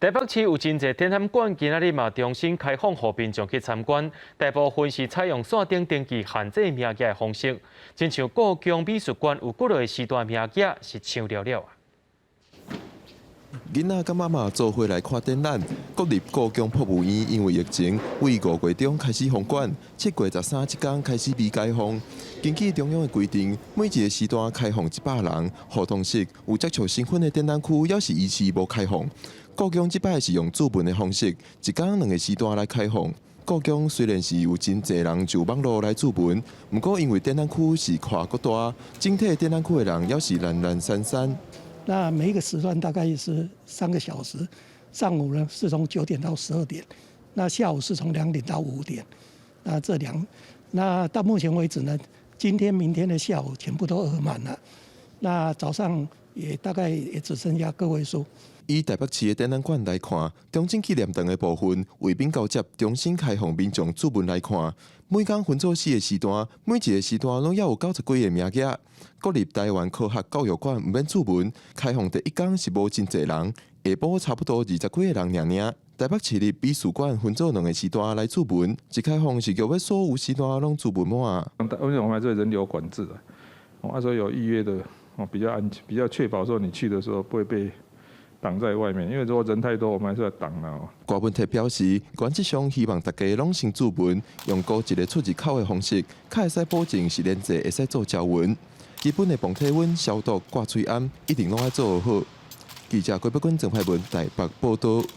台北市有真濟展覽館，今仔日嘛重新開放予民眾去參觀。大部分是採用線頂登記限制名額的方式，親像故宮美術館有幾落個時段名額是搶了了啊。囡仔佮媽媽做伙來看展覽。國立故宮博物院因為疫情，對5月中開始封館，7月13這工開始微解封。根據中央的規定，每一個時段開放100人，互動式有接觸身份的展覽區，猶是維持無開放。故宮這擺是用注文的方式，一工兩個時段來開放。故宮雖然是有真濟人就網路來注文，毋過因為展覽區是寬閣大，整體展覽區的人猶是零零散散。那每一個時段大概是3個小時，上午呢是從9點到12點，那下午是從2點到5點。那這兩，那到目前為止呢，今天、明天的下午全部都額滿了，那早上也大概也只剩下個位數。以台北市的展覽館來看，中正紀念堂的部分為免交接重新開放民眾注文來看，每工分做四個時段，每一個時段攏猶有90幾個名額。國立臺灣科學教育館毋免注文，開放第一工是無真濟人，下晡差不多20幾個人爾爾。台北市立美術館分做兩個時段來注文，一開放是欲所有時段攏注文滿。因為我們還是人流管制啊，啊所以有預約的哦比較安全，比較確保說你去的時候不會被擋在外面，因為如果人太多，我們還是要擋啊。郭文鐵表示，原則上希望大家攏先注文，用孤一個出入口的方式，較會使保證是連坐會使做招文。基本的磅體溫、消毒、掛喙罨，一定攏愛做好。記者郭碧君、鄭派文台北報道。